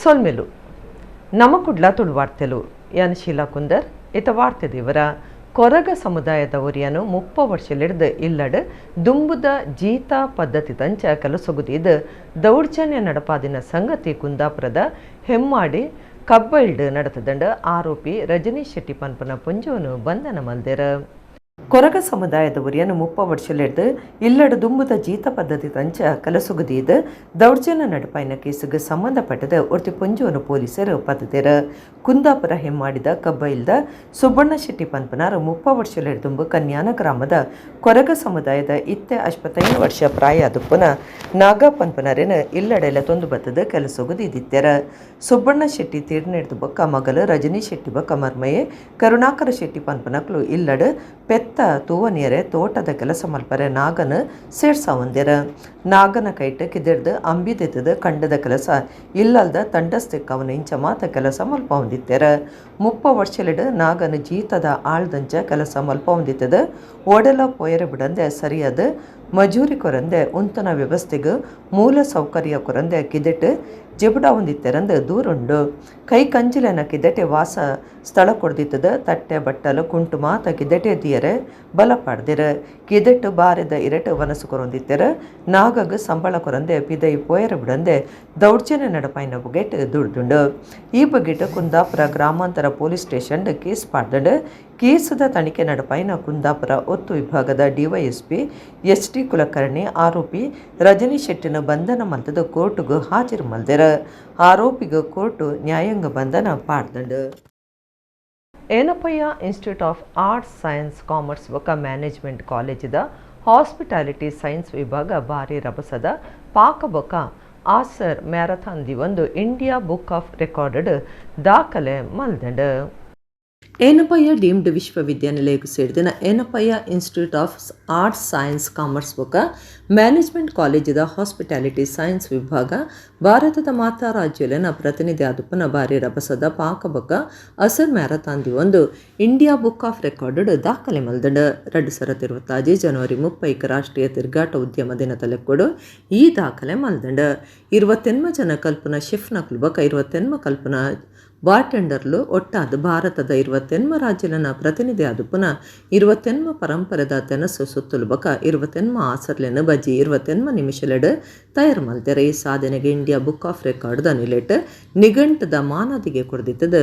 ಸೊಲ್ಮೆಲು. ನಮ ಕುಡ್ಲ ತುಳುವಾರ್ತೆಲು. ಯಾನ್ ಶೀಲಾ ಕುಂದರ್. ಇತ ವಾರ್ತೆ ದೇವರ. ಕೊರಗ ಸಮುದಾಯದ ಒರಿಯನು 30 ವರ್ಷಲೆಡ್ದ್ ಇಲ್ಲಡ್ ದುಂಬುದ ಜೀತ ಪದ್ಧತಿ ತಂಚ ಕೆಲಸೊಗುದೀದ್ ದೌರ್ಜನ್ಯ ನಡಪಾದಿನ ಸಂಗತಿ ಕುಂದಾಪುರದ ಹೆಮ್ಮಾಡಿ ಕಬ್ಬೈಲ್ಡ್ ನಡತದಂಡ್. ಆರೋಪಿ ರಜನೀಶ್ ಶೆಟ್ಟಿ ಪನ್ಪುನ ಪೊಂಜೋನು ಬಂಧನ ಮಲ್ದೆರ್. ಕೊರಗ ಸಮುದಾಯದ ಒರಿಯನು 30 ವರ್ಷಲೆಡ್ದ್ ಇಲ್ಲಡ್ ದುಂಬುದ ಜೀತ ಪದ್ಧತಿ ತಂಚ ಕೆಲಸೊಗುದೀದ್ ದೌರ್ಜನ್ಯ ನಡಪಾಯಿನ ಕೇಸುಗೆ ಸಂಬಂಧಪಟ್ಟದ ಒರ್ತಿ ಪೊಂಜೋನು ಪೊಲೀಸರು ಪತ್ತದೆರ್. ಕುಂದಾಪುರ ಹೆಮ್ಮಾಡಿದ ಕಬ್ಬೈಲ್ದ ಸುಬ್ಬಣ್ಣ ಶೆಟ್ಟಿ ಪನ್ಪುನಾರ್ 30 ವರ್ಷಲೆಡ್ದ್ ದುಂಬು ಕನ್ಯಾನ ಗ್ರಾಮದ ಕೊರಗ ಸಮುದಾಯದ ಇತ್ತೆ 55 ವರ್ಷ ಪ್ರಾಯ ದುಪ್ಪುನ ನಾಗ ಪನ್ಪುನರೆನ್ ಇಲ್ಲಡೆಲ ತೊಂದು ಬತ್ತದ ಕೆಲಸೊಗು ದೀದಿತ್ತೆರ್. ಸುಬ್ಬಣ್ಣ ಶೆಟ್ಟಿ ತೀರ್ನೆಡ್ದ್ ಬೊಕ್ಕ ಮಗಲು ರಜನಿ ಶೆಟ್ಟಿ ಬೊಕ್ಕ ಮರ್ಮಯೆ ಕರುಣಾಕರ ಶೆಟ್ಟಿ ಪನ್ಪುನಕ್ಲು ಇಲ್ಲಡ್ ಪೆತ್ತ ತೂವನಿಯರೆ, ತೋಟದ ಕೆಲಸ ಮಲ್ಪರೆ ನಾಗನ್ ಸೇರ್ಸಾವೊಂದೆರ್. ನಾಗನ ಕೈಟ್ ಕಿದೆಡ್ದ್ ಅಂಬಿ ದೆತ್ತದ್ ಕಂಡದ ಕೆಲಸ, ಇಲ್ಲಲ್ದ ತಂಡಸ್ ತೆಕ್ಕಾವುನ ಇಂಚ ಮಾತ ಕೆಲಸ ಮಲ್ಪಾವೊಂದಿತ್ತೆರ್. 30 ವರ್ಷಲೆಡ್ ನಾಗನ್ ಜೀತದ ಆಳ್ದಂಚ ಕೆಲಸ ಮಲ್ಪಾವೊಂದಿತ್ತದ. ಓಡೆಲ ಪೋಯರೆ ಬಿಡಂದೆ, ಸರಿಯಾದ ಮಜೂರಿ ಕೊರಂದೆ, ಉಂತುನ ವ್ಯವಸ್ಥೆಗ್ ಮೂಲ ಸೌಕರ್ಯ ಕೊರಂದೆ ಕಿದೆಟ್ ಜೆಬುಡಾವೊಂದಿತ್ತೆರಂದ್ ದೂರುಂಡು. ಕೈ ಕಂಜಿಲೆನ ಕಿದೆಟೆ ವಾಸ ಸ್ಥಳ ಕೊರ್ದಿತ್ತದ. ತಟ್ಟೆ ಬಟ್ಟಲು ಕುಂಟು ಮಾತ ಕಿದೆಟೆ ದಿಯರೆ ಬಲ ಪಾಡ್ದೆರ್. ಕಿದೆಟ್ ಬಾರೆದ ಇರೆಟ್ ವನಸು ಕೊರೊಂದಿತ್ತೆರ್. ನಾಗಗ್ ಸಂಬಳ ಕೊರಂದೆ, ಪಿದೈ ಪೋಯರೆ ಬಿಡಂದೆ ದೌರ್ಜನ್ಯ ನಡಪಾಯಿನ ಬಗೆಟ್ ದುಡ್ದುಂಡು. ಈ ಬಗೆಟ್ ಕುಂದಾಪುರ ಗ್ರಾಮಾಂತರ police station case ಪಾಡ್ದಂಡ್. ಕೇಸುದ ತನಿಖೆ ನಡಪಾಯಿನ ಕುಂದಾಪುರ ಒತ್ತು ವಿಭಾಗದ DYSP S T Kulkarni ಆರೋಪಿ ರಜನಿ ಶೆಟ್ಟಿನ ಬಂಧನ ಮಲ್ತದ ಕೋರ್ಟ್ಗ್ ಹಾಜರು ಮಲ್ದೆರ್. ಆರೋಪಿಗೆ ಕೋರ್ಟ್ ನ್ಯಾಯಾಂಗ ಬಂಧನ ಪಾಡ್ದಂಡ್. Yenepoya institute of arts, science, commerce ಬೊಕ್ಕ ಮ್ಯಾನೇಜ್ಮೆಂಟ್ ಕಾಲೇಜಿದ ಹಾಸ್ಪಿಟಾಲಿಟಿ ಸೈನ್ಸ್ ವಿಭಾಗ ಭಾರಿ ರಭಸದ ಪಾಕ ಬೊಕ್ಕ ಆಸರ್ ಮ್ಯಾರಥಾನ್ ದಿವೊಂದು India book of record ದಾಖಲೆ ಮಲ್ದಂಡ್. ಏನಪ್ಪಯ್ಯ ಡೀಮ್ಡ್ ವಿಶ್ವವಿದ್ಯಾನಿಲಯಕ್ಕೆ ಸೇರಿದಿನ Yenepoya institute of arts, science, commerce ಬೊಕ್ಕ ಮ್ಯಾನೇಜ್ಮೆಂಟ್ ಕಾಲೇಜಿದ ಹಾಸ್ಪಿಟಾಲಿಟಿ ಸೈನ್ಸ್ ವಿಭಾಗ ಭಾರತದ ಮಾತಾ ರಾಜ್ಯಲೆನ ಪ್ರತಿನಿಧಿ ಆದುಪ್ಪನ ಬಾರಿ ರಭಸದ ಪಾಕ ಬೊಕ್ಕ ಅಸರ್ ಮ್ಯಾರಥಾನ್ ದಿವೊಂದು India book of record ದಾಖಲೆ ಮಲ್ದಂಡ್. 2026 ಜನವರಿ 30ಕ್ಕೆ ರಾಷ್ಟ್ರೀಯ ತಿರುಗಾಟ ಉದ್ಯಮ ದಿನ ಲೆಕ್ಕೊಡು ಈ ದಾಖಲೆ ಮಲ್ದಂಡ್. 29 ಜನ ಕಲ್ಪುನ ಶೆಫ್ನಕ್ಲು ಬೊಕ್ಕ 29 ಕಲ್ಪುನ ಬಾರ್ಟೆಂಡರ್ಲು ಒಟ್ಟಾದ್ ಭಾರತದ 29 ರಾಜ್ಯಲನ ಪ್ರತಿನಿಧಿ ಆದುಪ್ಪುನ 29 ಪರಂಪರೆದ ತೆನಸು ಸುತ್ತಲು ಬೊಕ್ಕ 29 ಆಸರ್ಲೆನ್ ಬಜಿ 29 ನಿಮಿಷಲೆಡ್ ತಯಾರು ಮಲ್ತೆರ್. ಈ ಸಾಧನೆಗೆ India book of record the ನಿಲೆಟ್ ನಿಘಂಟದ ಮಾನಾದಿಗೆ ಕೊರ್ದಿತ್ತದ.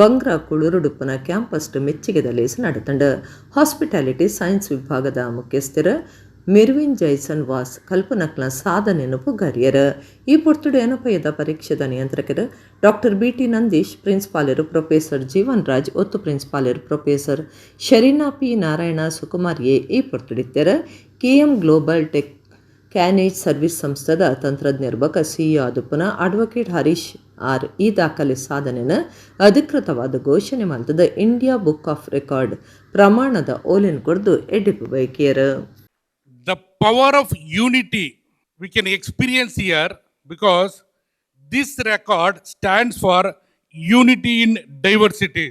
ಬಂಗ್ರ ಕುಳೂರುಡುಪ್ಪುನ ಕ್ಯಾಂಪಸ್ ಮೆಚ್ಚುಗೆದ ಲೇಸ್ ನಡತಂಡ್. ಹಾಸ್ಪಿಟಾಲಿಟಿ ಸೈನ್ಸ್ ವಿಭಾಗದ ಮುಖ್ಯಸ್ಥರು ಮೆರ್ವಿನ್ ಜೈಸನ್ ವಾಸ್ ಕಲ್ಪನಕ್ಲ ಸಾಧನೆಯನ್ನು ಪುಗಾರಿಯರ್. ಈ ಪೊರ್ತುಡು ಏನಪ್ಪಯ್ಯದ ಪರೀಕ್ಷೆದ ನಿಯಂತ್ರಕರು doctor B T Nandish, ಪ್ರಿನ್ಸಿಪಾಲರು professor Jeevan Raj, ಒತ್ತು ಪ್ರಿನ್ಸಿಪಾಲರು professor Sharina P Narayana, Sukumar A ಈ ಪೊರ್ತುಡಿತ್ತೆರ್. KM global tech ಕ್ಯಾನೇಜ್ service ಸಂಸ್ಥೆದ ತಂತ್ರಜ್ಞರ ಬೊಕ್ಕ ಸಿಇಒ ಆದುಪ್ಪುನ ಅಡ್ವೊಕೇಟ್ ಹರೀಶ್ ಆರ್ ಈ ದಾಖಲೆ ಸಾಧನೆನ ಅಧಿಕೃತವಾದ ಘೋಷಣೆ ಮಲ್ತದ India book of record ಪ್ರಮಾಣದ ಓಲೆನ್ ಕೊರ್ದು ಎಡ್ಡೆಪ್ಪು ಬಯಕಿಯರ್. The power of unity we can experience here, because this record stands for unity in diversity.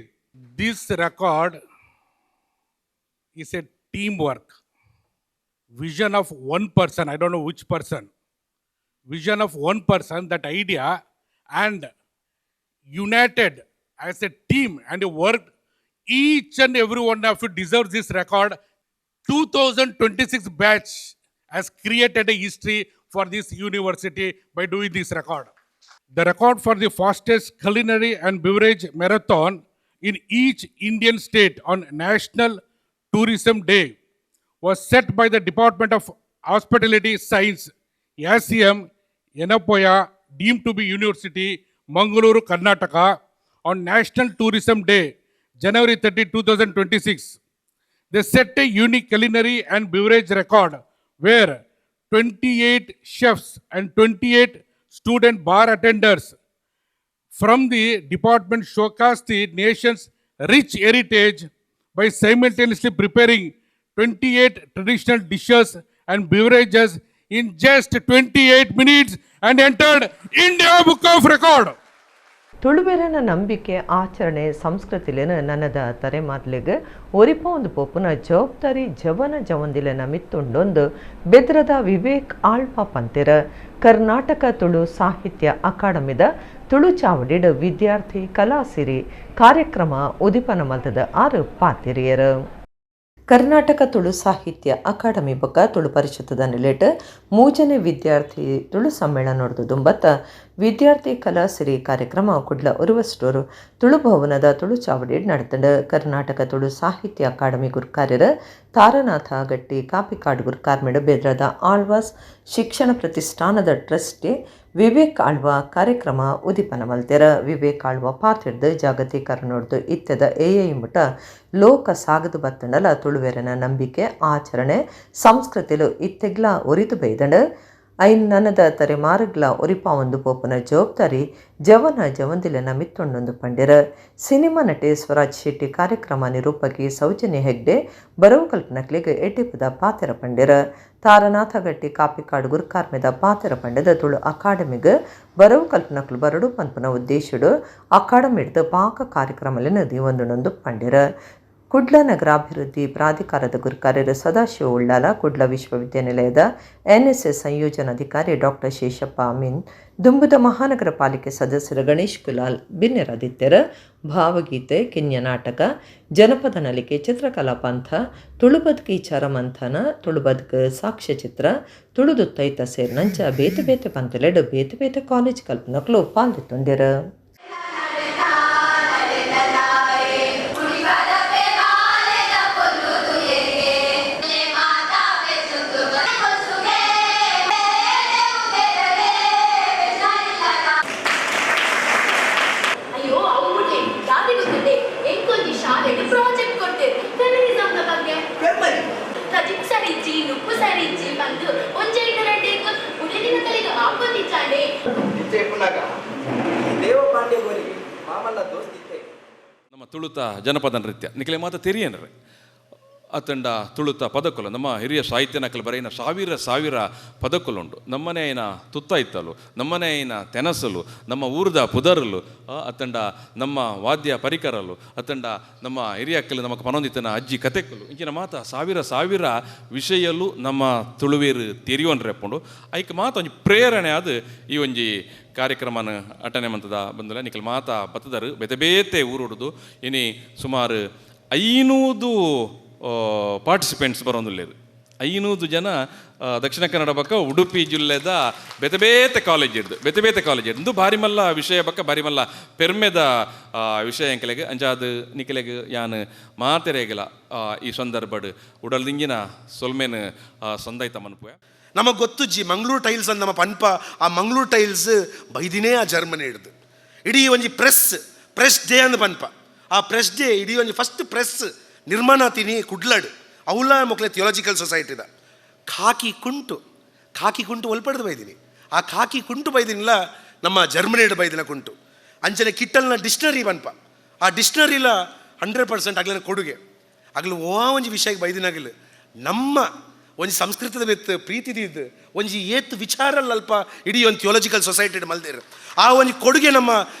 This record is a teamwork. Vision of one person, I don't know which person, vision of one person, that idea, and united as a team and worked. Each and every one of you deserves this record. 2026 batch has created a history for this university by doing this record. The record for the fastest culinary and beverage marathon in each Indian state on National Tourism Day was set by the Department of Hospitality Science, SCM, Yenepoya, deemed to be University, Mangaluru, Karnataka, on National Tourism Day, January 30, 2026. They set a unique culinary and beverage record where 28 chefs and 28 student bar attenders from the department showcased the nation's rich heritage by simultaneously preparing 28 traditional dishes and beverages in just 28 minutes and entered India Book of Record. ತುಳುವೆರನ ನಂಬಿಕೆ ಆಚರಣೆ ಸಂಸ್ಕೃತಿಲೆನ ನನದ ತರೆಮಾರ್ಲೆಗ್ ಒರಿಪೊಂದು ಪೋಪುನ ಜವಾಬ್ದಾರಿ ಜವನ ಜವಂದಿಲೆನ ಮಿತ್ತುಂಡೊಂದು ಬೆದ್ರದ ವಿವೇಕ್ ಆಳ್ವ ಪಂತೆರ್. ಕರ್ನಾಟಕ ತುಳು ಸಾಹಿತ್ಯ ಅಕಾಡೆಮಿದ ತುಳು ಚಾವಡಿಡ್ ವಿದ್ಯಾರ್ಥಿ ಕಲಾಸಿರಿ ಕಾರ್ಯಕ್ರಮ ಉದಿಪನ ಮಲ್ತದ ಆರು ಪಾತಿರಿಯರು. ಕರ್ನಾಟಕ ತುಳು ಸಾಹಿತ್ಯ ಅಕಾಡೆಮಿ ಬೊಕ್ಕ ತುಳು ಪರಿಷತ್ತದ ನಿಲೆಟ್ ಮೂಜನೇ ವಿದ್ಯಾರ್ಥಿ ತುಳು ಸಮ್ಮೇಳನೊಡ್ದು ದುಂಬತ್ತ ವಿದ್ಯಾರ್ಥಿ ಕಲಾಸಿರಿ ಕಾರ್ಯಕ್ರಮ ಕುಡ್ಲ ಉರುವಸ್ಟೂರು ತುಳು ಭವನದ ತುಳು ಚಾವಡಿಡ್ ನಡತಂಡು. ಕರ್ನಾಟಕ ತುಳು ಸಾಹಿತ್ಯ ಅಕಾಡೆಮಿ ಗುರ್ಕಾರ್ಯರು ತಾರನಾಥ ಗಟ್ಟಿ ಕಾಪಿಕಾಡ್ ಗುರ್ಕಾರ್ಮೆಡ್ ಬೆದ್ರದ ಆಳ್ವಾಸ್ ಶಿಕ್ಷಣ ಪ್ರತಿಷ್ಠಾನದ ಟ್ರಸ್ಟಿ ವಿವೇಕ್ ಆಳ್ವ ಕಾರ್ಯಕ್ರಮ ಉದಿಪನ ಮಲ್ತೆರ್. ವಿವೇಕ್ ಆಳ್ವ ಪಾತಿರ್ದು ಜಾಗತೀಕರಣೊಡ್ದು ಇತ್ತೆದ ಎಐ ಮುಟ ಲೋಕ ಸಾಗದು ಬತ್ತಂಡಲ ತುಳುವೆರನ ನಂಬಿಕೆ ಆಚರಣೆ ಸಂಸ್ಕೃತಿಲು ಇತ್ತೆಗ್ಲ ಒರಿದು ಬೈದಂಡು. ಐನ್ ನನದ ತರೆಮಾರುಗ್ಲ ಒರಿಪಾವೊಂದು ಪೋಪುನ ಜವಾಬ್ದಾರಿ ಜವನ ಜವಂದಿಲೆನ ಮಿತ್ತೊಂಡೊಂದು ಪಂಡೆರ್. ಸಿನಿಮಾ ನಟೆ ಸ್ವರಾಜ್ ಶೆಟ್ಟಿ ಕಾರ್ಯಕ್ರಮ ನಿರೂಪಕಿ ಸೌಜನ್ಯ ಹೆಗ್ಡೆ ಬರವು ಕಲ್ಪನಕ್ಲೆಗ್ ಎಡ್ಡೆಪುದ ಪಾತೆರ ಪಂಡೆರ್. ತಾರನಾಥ ಗಟ್ಟಿ ಕಾಪಿಕಾಡ್ ಗುರ್ಕಾರ್ಮೆದ ಪಾತೆರ ಪಂಡೆದ ತುಳು ಅಕಾಡೆಮಿಗ್ ಬರವು ಕಲ್ಪನಕ್ಲು ಬರಡು ಪನ್ಪುನ ಉದ್ದೇಶಡು ಅಕಾಡೆಮಿಡ್ದು ಪಾಕ ಕಾರ್ಯಕ್ರಮಲೆನ್ ದೀವೊಂದುಂಡೊಂದು ಪಂಡೆರ್. ಕುಡ್ಲ ನಗರಾಭಿವೃದ್ಧಿ ಪ್ರಾಧಿಕಾರದ ಗುರುಕಾರ್ಯರು ಸದಾಶಿವ ಉಳ್ಳಾಲ, ಕುಡ್ಲ ವಿಶ್ವವಿದ್ಯಾನಿಲಯದ ಎನ್ಎಸ್ಎಸ್ ಸಂಯೋಜನಾಧಿಕಾರಿ ಡಾಕ್ಟರ್ ಶೇಷಪ್ಪ ಅಮೀನ್, ದುಂಬುದ ಮಹಾನಗರ ಪಾಲಿಕೆ ಸದಸ್ಯರು ಗಣೇಶ್ ಕುಲಾಲ್ ಬಿನ್ನೆರಾದಿತ್ಯರು. ಭಾವಗೀತೆ, ಕಿನ್ಯ ನಾಟಕ, ಜನಪದ ನಲಿಕೆ, ಚಿತ್ರಕಲಾ ಪಂಥ, ತುಳುಬದುಕು ವಿಚಾರ ಮಂಥನ, ತುಳುಬದುಕು ಸಾಕ್ಷ್ಯಚಿತ್ರ, ತುಳುದುತ್ತೈತ ಸೇರಿನಂಚ ಬೇತೆ ಬೇತೆ ಪಂತಲೆಡ್ ಬೇತೆ ಬೇತೆ ಕಾಲೇಜ್ ಕಲ್ಪನಕ್ಲು ಪಾಲ್ದಿತ್ತೊಂದೆರು. ಅಯ್ಯೋ ಅವ್ವುಡೆ ದಾದಿ ಗೊತ್ತಿದೆ ಎಂಕೊಂಜಿ ಶಾಲೆಡ್ ಪ್ರಾಜೆಕ್ಟ್ ಕೊಡ್ತೇವೆ ಫೆಮಿನಿಸಮ್ನ ಬಗ್ಗೆ. ಕಜಿಪ್ ಸರಿಜ್ಜಿ ನುಪ್ಪು ಸರಿಜ್ಜಿ ಬಂದು ಒಂಜೈಟ ರಡ್ಡೇಕ್ ಉಡಲಿನ ಕಲೆಗೆ ಆಪೊಂದಿಚ್ಚಾಂಡೆ. ಇತ್ತೆ ಇಪ್ಪುನಗ ಈ ದೇವಪಾಂಡ್ಯ ಗೋರಿ ಮಾಮಲ್ಲ ದೋಸ್ತಿ ಇತ್ತೆ. ನಮ್ಮ ತುಳುತ ಜನಪದ ನೃತ್ಯ ನಿಖಲೆ ಮಾತ ತೆರಿಯನ್ರೆ ಅತ್ತಂಡ ತುಳುತ ಪದಕುಲು ನಮ್ಮ ಹಿರಿಯ ಸಾಹಿತ್ಯ ನಕಲು ಬರೆಯಿನ ಸಾವಿರ ಸಾವಿರ ಪದಕುಲುಂಡು. ನಮ್ಮನೆ ಐನ ತುತ್ತ ಇತ್ತಲು, ನಮ್ಮನೆ ಐನ ತೆನಸಲು, ನಮ್ಮ ಊರ್ದ ಪುದರಲು, ಅತ್ತಂಡ ನಮ್ಮ ವಾದ್ಯ ಪರಿಕರಲು, ಅತ್ತಂಡ ನಮ್ಮ ಹಿರಿಯಕ್ಕಲು ನಮಕ್ ಪನೊಂದಿತ್ತನ ಅಜ್ಜಿ ಕತೆಕಲು, ಇಂಚಿನ ಮಾತ ಸಾವಿರ ಸಾವಿರ ವಿಷಯಲು ನಮ್ಮ ತುಳುವೇರು ತೆರಿಯೋನ್ರೆಪ್ಪುಂಡು. ಐಕ್ ಮಾತ ಒಂಜಿ ಪ್ರೇರಣೆ ಆದ್ ಈ ಒಂಜಿ ಕಾರ್ಯಕ್ರಮನ ಅಟನೆ ಮಂತದ ಬಂದಲ ನಿಕಲ್ ಮಾತ ಬತ್ತದರು ಬೇತೆ ಬೇತೆ ಊರುಡುದು ಇನಿ ಸುಮಾರು 500 ಪಾರ್ಟಿಸಿಪೆಂಟ್ಸ್ ಬರೋಂದುಲ್ಲೇರು. 500 ಜನ ದಕ್ಷಿಣ ಕನ್ನಡ ಬಕ್ಕ ಉಡುಪಿ ಜಿಲ್ಲೆದ ಬೇತೆ ಬೇತೆ ಕಾಲೇಜ್ ಇಡ್ದು ಬೇತೆ ಬೇತೆ ಕಾಲೇಜ್ ಇಡ್ದು ಭಾರಿ ಮಲ್ಲ ವಿಷಯ ಬಕ್ಕ ಭಾರಿ ಮಲ್ಲ ಪೆರ್ಮೆದ ವಿಷಯ ಎಂಕಲೆಗ್ ಅಂಚಾದ್ ನಿಕಲೆಗ್ ಯಾನ್ ಮಾತೆರೆಗಲ ಈ ಸಂದರ್ಭಡ್ ಉಡಲ್ದಿಂಗಿನ ಸೊಲ್ಮೆನ್ ಸಂದೈತ ಮನ್ಪುವೆ. ನಮಗೆ ಗೊತ್ತುಜ್ಜಿ ಮಂಗಳೂರು ಟೈಲ್ಸ್ ಅಂದ್ ನಮ್ಮ ಪನ್ಪ, ಆ ಮಂಗಳೂರು ಟೈಲ್ಸ್ ಬೈದಿನೇ ಆ ಜರ್ಮನಿ ಹಿಡ್ದು. ಇಡೀ ಒಂಜಿ ಪ್ರೆಸ್ ಪ್ರೆಸ್ ಡೇ ಅಂದ್ ಪನ್ಪ, ಆ ಪ್ರೆಸ್ ಡೇ ಇಡೀ ಒಂಜಿ ಫಸ್ಟ್ ಪ್ರೆಸ್ ನಿರ್ಮಾಣ ಆತೀನಿ ಕುಡ್ಲಡ್. ಅವಲ ಮೊಕ್ಲೆ ಥಿಯೋಲಾಜಿಕಲ್ ಸೊಸೈಟಿದ ಖಾಕಿ ಕುಂಟು, ಖಾಕಿ ಕುಂಟು ಒಲ್ಪಡ್ದು ಬೈದಿನಿ. ಆ ಖಾಕಿ ಕುಂಟು ಬೈದಿನಿಲ್ಲ ನಮ್ಮ ಜರ್ಮನಿ ಹಿಡ್ದು ಬೈದಿನ ಕುಂಟು. ಅಂಚನೆ ಕಿಟ್ಟಲ್ನ ಡಿಕ್ಷನರಿ ಪನ್ಪ, ಆ ಡಿಕ್ಷನರಿಲ 100% ಅಗ್ಲನ ಕೊಡುಗೆ. ಅಗ್ಲು ಓ ಒಂಜಿ ವಿಷಯಕ್ಕೆ ಬೈದಿನಾಗಲು ನಮ್ಮ ಒಂಜಿ ಸಂಸ್ಕೃತದ ಮಿತ್ತು ಪ್ರೀತಿದಿದ್ದು ಒಂಜಿ ಏತ್ ವಿಚಾರಲ್ಲ ಅಲ್ಪ ಇಡೀ ಒಂದು ಥಿಯೋಲಾಜಿಕಲ್ ಸೊಸೈಟಿ ಮಲ್ದೇರು. ಆ ಒಂಜಿ ಕೊಡುಗೆ ನಮ್ಮ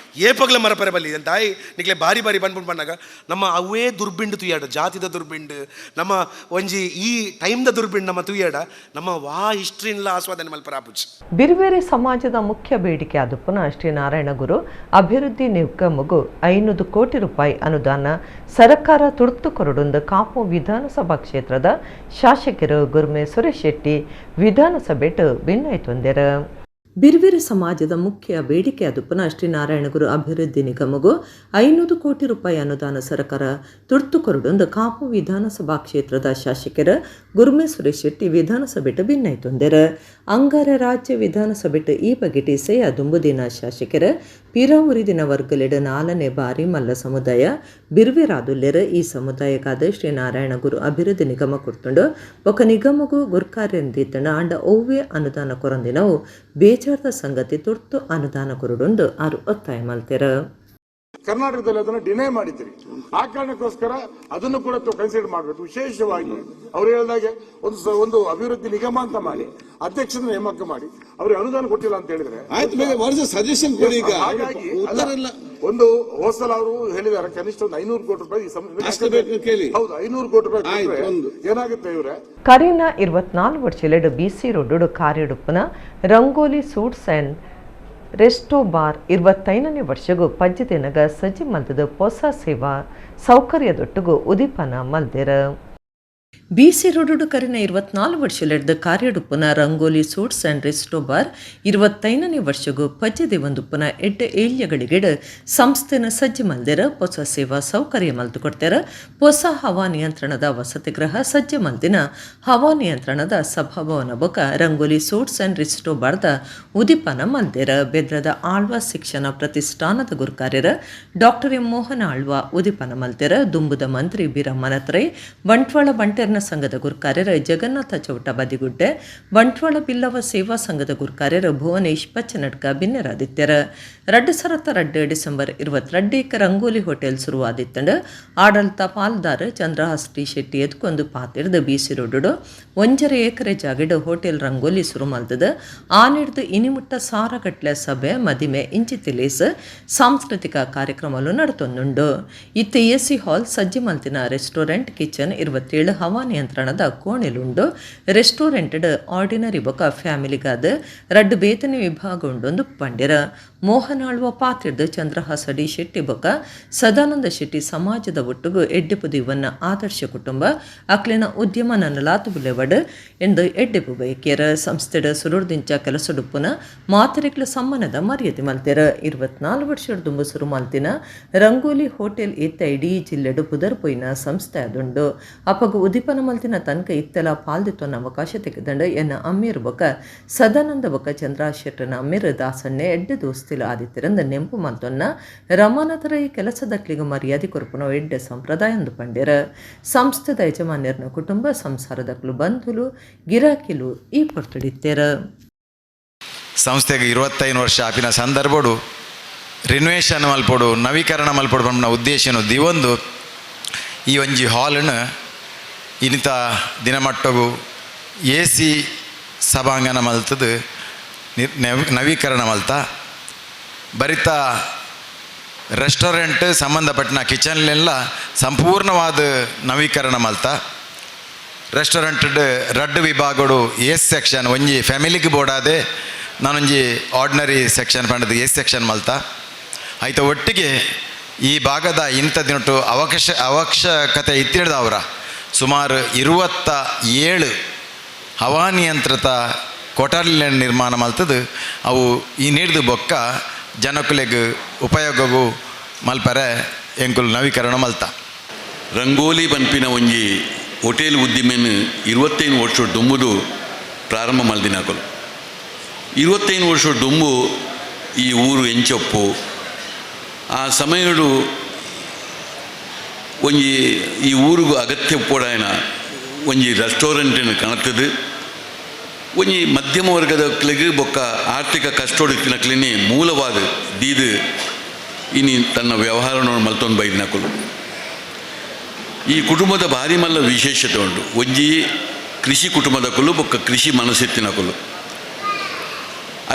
ಏಪಗ್ಲ ಮರಪರೆ ಬಲ್ಲಿ ತಾಯಿ ನಿಕ್ಲೆ ಬಾರಿ ಬಾರಿ ಬಂದ್ಬಿಟ್ಟು ಬಂದಾಗ ನಮ್ಮ ಅವೇ ದುರ್ಬಿಂಡು ತುಯ್ಯಾಡ, ಜಾತಿದ ದುರ್ಬಿಂಡು, ನಮ್ಮ ಒಂಜಿ ಈ ಟೈಮ್ದ ದುರ್ಬಿಂಡು ನಮ್ಮ ತುಯ್ಯಾಡ, ನಮ್ಮ ವಾ ಹಿಸ್ಟ್ರಿನ್ಲ ಆಸ್ವಾದನೆ ಮಲ್ಪರ ಆಪುಜಿ. ಬಿರುಬೇರೆ ಸಮಾಜದ ಮುಖ್ಯ ಬೇಡಿಕೆ ಆದ ಪುನಃ ಶ್ರೀನಾರಾಯಣ ಗುರು ಅಭಿವೃದ್ಧಿ ನಿಗಮಗೂ 500 ಕೋಟಿ ರೂಪಾಯಿ ಅನುದಾನ ಸರ್ಕಾರ ತುರ್ತು ಕೊರಡೊಂದು ಕಾಪು ವಿಧಾನಸಭಾ ಕ್ಷೇತ್ರದ ಶಾಸಕರು ಗುರ್ಮೆ ಸುರೇಶ್ ಶೆಟ್ಟಿ ವಿಧಾನಸಭೆಟ್ ಭಿನ್ನಾಯ್ತೊಂದೆರ. ಬಿರ್ವಿರು ಸಮಾಜದ ಮುಖ್ಯ ಬೇಡಿಕೆ ಆದ ಪುನಃ ಶ್ರೀನಾರಾಯಣ ಗುರು ಅಭಿವೃದ್ಧಿ ನಿಗಮಗೂ 500 ಕೋಟಿ ರೂಪಾಯಿ ಅನುದಾನ ಸರ್ಕಾರ ತುರ್ತು ಕೊರಡೊಂದು ಕಾಪು ವಿಧಾನಸಭಾ ಕ್ಷೇತ್ರದ ಶಾಸಕರ ಗುರ್ಮೆ ಸುರೇಶ್ ಶೆಟ್ಟಿ ವಿಧಾನಸಭೆಟ್ ಭಿನ್ನಾಯ್ತೊಂದೆರ. ಅಂಗಾರ ರಾಜ್ಯ ವಿಧಾನಸಭೆಟ್ ಈ ಬಗೆಟ್ ಇಸೆಯ ದುಂಬುದಿನ ಶಾಸಕರ ಪಿರಾವುರಿದಿನ ವರ್ಗಲೆಡ್ 4ನೇ ಬಾರಿ ಮಲ್ಲ ಸಮುದಾಯ ಬಿರ್ವಿರಾದುಲ್ಲೆರ್. ಈ ಸಮುದಾಯಕ್ಕಾದ ಶ್ರೀನಾರಾಯಣ ಗುರು ಅಭಿವೃದ್ಧಿ ನಿಗಮ ಕೊಡ್ತುಂಡು ಬೊಕ ನಿಗಮಗೂ ಗುರ್ಕಾರ್ಯಂದಿತ್ತಂಡ ಆಂಡ ಒವ್ವೇ ಅನುದಾನ ಕೊರಂದಿನವು ಬೇಜಾರ್ದ ಸಂಗತಿ, ತುರ್ತು ಅನುದಾನ ಕೊರಡೊಂದು ಆರು ಒತ್ತಾಯ ಮಲ್ತೆರ್. ಕರ್ನಾಟಕದಲ್ಲಿ ಅದನ್ನು ಡಿನೈ ಮಾಡಿದ್ದೀರಿ. ಆ ಕಾರಣಕ್ಕೋಸ್ಕರ ಅದನ್ನು ಕೂಡ ಕನ್ಸಿಡರ್ ಮಾಡಬೇಕು. ವಿಶೇಷವಾಗಿ ಅವರು ಹೇಳಿದಾಗೆ ಒಂದು ಅಭಿವೃದ್ಧಿ ನಿಗಮ ಅಂತ ಮಾಡಿ ಅಧ್ಯಕ್ಷರ ನೇಮಕ ಮಾಡಿ ಅವ್ರಿಗೆ ಅನುದಾನ ಕೊಟ್ಟಿಲ್ಲ ಅಂತ ಹೇಳಿದ್ರೆ ಸಜೆಷನ್ ಕೊಡಿ. ಹಾಗಾಗಿ ಒಂದು ಹೋಸಲ ಅವರು ಹೇಳಿದ್ದಾರೆ ಕನಿಷ್ಠ ಒಂದು 500 ಕೋಟಿ ರೂಪಾಯಿ. ಹೌದು, 500 ಕೋಟಿ ರೂಪಾಯಿ ಏನಾಗುತ್ತೆ ಇವ್ರೆ. ಕರಿನ 24 ವರ್ಷಲೆಡು ಬಿಸಿ ರೋಡು ಕಾರಿಡುಪ್ಪನ Rangoli suites and resto bar 25ನೇ ವರ್ಷಗೂ ಪಜ್ಜದಿನಗ ಸಜ್ಜಿ ಮಲ್ದದ ಹೊಸ ಸೇವಾ ಸೌಕರ್ಯದೊಟ್ಟಿಗೂ ಉದೀಪನ ಮಲ್ದಿರ. ಬಿಸಿ ರೋಡು ಕರಿನ 24 ವರ್ಷಲೆಡ್ದು ಕಾರ್ಯಡುಪ್ಪನ Rangoli suites and resto bar 25ನೇ ವರ್ಷಗೂ ಪಜ್ಜದೆ ಒಂದುಪ್ಪನ ಎಡ್ಡೆ ಏಳ್ಯಗಳಿಗೆಡು ಸಂಸ್ಥೆನ ಸಜ್ಜಿ ಮಲ್ದಿರ ಹೊಸ ಸೇವಾ ಸೌಕರ್ಯ ಮಲ್ದು ಕೊಡ್ತಾರ. ಹೊಸ ಹವಾ ನಿಯಂತ್ರಣದ ವಸತಿ ಗೃಹ ಸಜ್ಜೆ ಮಲ್ದಿನ ಹವಾ ನಿಯಂತ್ರಣದ ಸಭಾಭವನ ಬೊಕ ರಂಗೋಲಿ ಸೂಟ್ಸ್ ಆ್ಯಂಡ್ ರೆಸ್ಟೋ ಬಾರ್ದ ಉದೀಪನ ಮಲ್ದಿರ. ಬೆದ್ರದ ಆಳ್ವ ಶಿಕ್ಷಣ ಪ್ರತಿಷ್ಠಾನದ ಗುರುಕಾರ್ಯರ ಡಾಕ್ಟರ್ ಎಂ ಮೋಹನ ಆಳ್ವ ಉದೀಪನ ಮಲ್ದಿರ. ದುಂಬುದ ಮಂತ್ರಿ ಬೀರಮ್ಮನತ್ರೆ, ಬಂಟ್ವಾಳ ಬಂಟೆರ್ನ ಸಂಘದ ಗುರುಕಾರ್ಯರ ಜಗನ್ನಾಥ ಚೌಟ ಬದಿಗುಡ್ಡೆ, ಬಂಟ್ವಾಳ ಬಿಲ್ಲವ ಸೇವಾ ಸಂಘದ ಗುರುಕಾರ್ಯರ ಭುವನೇಶ್ ಪಚ್ಚನಡ್ಕ ಬಿನ್ನೆರಾದಿತ್ಯರ. 2002 ಡಿಸೆಂಬರ್ 22 ರಂಗೋಲಿ ಹೋಟೆಲ್ ಶುರುವಾದಿತ್ತಂಡು ಆಡಳಿತ ಪಾಲ್ದಾರ ಚಂದ್ರಹಾಸ್ ಟಿ ಶೆಟ್ಟಿ ಎದ್ಕೊಂದು ಪಾತಿರ್ದು ಬಿಸಿ ರೋಡು 1.5 ಎಕರೆ ಜಾಗಡು ಹೋಟೆಲ್ ರಂಗೋಲಿ ಶುರು ಮಲ್ದದ. ಆನಿಡ್ದು ಇನಿಮುಟ್ಟ ಸಾರಗಟ್ಲೆ ಸಭೆ ಮದಿಮೆ ಇಂಚಿತಿಲೇಸ್ ಸಾಂಸ್ಕೃತಿಕ ಕಾರ್ಯಕ್ರಮಲು ನಡತೊಂದುಂಡು. ಇತ್ತೆ ಎಸಿ ಹಾಲ್ ಸಜ್ಜಿ ಮಲ್ತಿನ ರೆಸ್ಟೋರೆಂಟ್ ಕಿಚನ್ 27 ಹವಾ ನಿಯಂತ್ರಣದ ಕೋಣೆಲುಂಡು. ರೆಸ್ಟೋರೆಂಟ್ ಆರ್ಡಿನರಿ ಬೊಕ ಫ್ಯಾಮಿಲಿಗಾದ ರಡ್ಡು ಬೇತನೆ ವಿಭಾಗ ಉಂಡೊಂದು ಪಂಡಿರ. ಮೋಹನಾಳ್ವ ಪಾತ್ರದ ಚಂದ್ರಹಾಸ ಡಿ ಶೆಟ್ಟಿ ಬೊಕ ಸದಾನಂದ ಶೆಟ್ಟಿ ಸಮಾಜದ ಒಟ್ಟುಗು ಎಡ್ಡೆಪುದಿವನ್ನ ಆದರ್ಶ ಕುಟುಂಬ ಅಕ್ಲಿನ ಉದ್ಯಮ ನನ್ನಲಾತು ಬುಲೆವಡ್ ಎಂದು ಎಡ್ಡೆಪು ಬಯಕಿಯರ. ಸಂಸ್ಥೆಡ ಸುರುರ್ದಿಂಚ ಕೆಲಸಡುಪ್ಪುನ ಮಾತರೆಗ್ಲ ಸಮ್ಮನದ ಮರ್ಯಾದೆ ಮಲ್ತೆರ. 24 ವರ್ಷದ ದುಂಬು ಸುರು ಮಲ್ತಿನ ರಂಗೋಲಿ ಹೋಟೆಲ್ ಇತ್ತ ಇಡೀ ಜಿಲ್ಲೆಡು ಪುದರ್ ಪೊಯ್ನ ಸಂಸ್ಥೆ ಅದುಂಡು. ಅಪಗ ಉದೀಪನ ಮಲ್ತಿನ ತನಕ ಇತ್ತೆಲ ಪಾಲ್ದಿತ್ತೊನ್ನ ಅವಕಾಶ ತೆಗೆದಂಡ ಎನ್ನ ಅಮ್ಮೀರ್ ಬೊಕ ಸದಾನಂದ ಬೊಕ ಚಂದ್ರ ಶೆಟ್ಟನ ಅಮ್ಮೀರ್ ದಾಸಣ್ಣೆ ಎಡ್ಡೆ ದೋಸ್ತಿಲ ಆದಿತ್ತಿರಂದ ನೆಂಪು ಮಲ್ತೊನ್ನ ರಮಾನಾಥರ ಈ ಕೆಲಸದಕ್ಲಿಗೆ ಮರ್ಯಾದೆ ಕೊರಪುನ ಎಡ್ಡೆ ಸಂಪ್ರದಾಯ ಎಂದು ಪಂಡ್ಯರ. ಸಂಸ್ಥೆದ ಯಜಮಾನ್ಯರನ ಕುಟುಂಬ ಸಂಸಾರದಕ್ಲು ಬಂಧುಲು ಗಿರಾಕಿಲು ಈ ಪೊರ್ತುಡಿತ್ತೆರ. ಸಂಸ್ಥೆಗೆ 25 ವರ್ಷ ಆಪಿನ ಸಂದರ್ಭಡು ರಿನೋವೇಷನ್ ಮಲ್ಪೊಡು, ನವೀಕರಣ ಮಲ್ಪೊಡು ಪಂಪಿನ ಉದ್ದೇಶನು ದಿವೊಂದು ಈ ಒಂಜಿ ಹಾಲನ್ನು ಇನ್ನಿತ ದಿನಮಟ್ಟಗು ಎ ಸಿ ಸಭಾಂಗಣ ಮಲ್ತದು ನವೀಕರಣ ಮಲ್ತ ಬರಿತ ರೆಸ್ಟೋರೆಂಟ್ ಸಂಬಂಧಪಟ್ಟಿನ ಕಿಚನ್ಲೆಲ್ಲ ಸಂಪೂರ್ಣವಾದ ನವೀಕರಣ ಮಲ್ತ. ರೆಸ್ಟೋರೆಂಟ್ ರಡ್ಡು ವಿಭಾಗಡು ಎಸ್ ಸೆಕ್ಷನ್ ಒಂಜಿ ಫ್ಯಾಮಿಲಿಗೆ ಬೋಡಾದೆ ನಾನೊಂಜಿ ಆರ್ಡಿನರಿ ಸೆಕ್ಷನ್ ಪಂಡದು ಎಸ್ ಸೆಕ್ಷನ್ ಮಲ್ತ. ಆಯ್ತ ಒಟ್ಟಿಗೆ ಈ ಭಾಗದ ಇಂಥ ದಿನಟ್ಟು ಅವಶ್ಯಕತೆ ಇತ್ತಿಡ್ದ ಅವರ ಸುಮಾರು 27 ಹವಾನಿಯಂತ್ರಿತ ಕೊಠಡಿನ ನಿರ್ಮಾಣ ಮಲ್ತದು. ಅವು ಈ ನೀಡ್ದು ಬೊಕ್ಕ ಜನಕುಲೆಗ್ ಉಪಯೋಗಗೂ ಮಲ್ಪರೆ ಎಂಕುಲು ನವೀಕರಣ ಮಲ್ತ. ರಂಗೋಲಿ ಪನ್ಪಿನ ಒಂಜಿ ಹೋಟೆಲ್ ಉದ್ದಿಮೆನ್ 25 ವರ್ಷ ದುಂಬುದು ಪ್ರಾರಂಭ ಮಲ್ದಿನಕುಲು. 25 ವರ್ಷ ದುಂಬು ಈ ಊರು ಎಂಚೊಪ್ಪು ಆ ಸಮಯಡು ಒಂಜಿ ಈ ಊರಿಗೂ ಅಗತ್ಯ ಪೋಡಾಯನ ಒಂಜಿ ರೆಸ್ಟೋರೆಂಟಿನ ಕಾಣುತ್ತದೆ. ಒಂಜಿ ಮಧ್ಯಮ ವರ್ಗದಕ್ಲಿಗೆ ಬೊಕ್ಕ ಆರ್ಥಿಕ ಕಷ್ಟೋಡಿತ್ತಿನಕ್ಲಿನಿ ಮೂಲವಾದ ದೀದು ಇನಿ ತನ್ನ ವ್ಯವಹಾರವನ್ನು ಮಲ್ತೊಂದು ಬೈದಿನಕುಲು. ಈ ಕುಟುಂಬದ ಭಾರಿ ಮಲ್ಲ ವಿಶೇಷತೆ ಉಂಟು. ಒಂಜಿ ಕೃಷಿ ಕುಟುಂಬದ ಕುಲು ಬೊಕ್ಕ ಕೃಷಿ ಮನಸ್ಸಿತ್ತಿನಕುಲು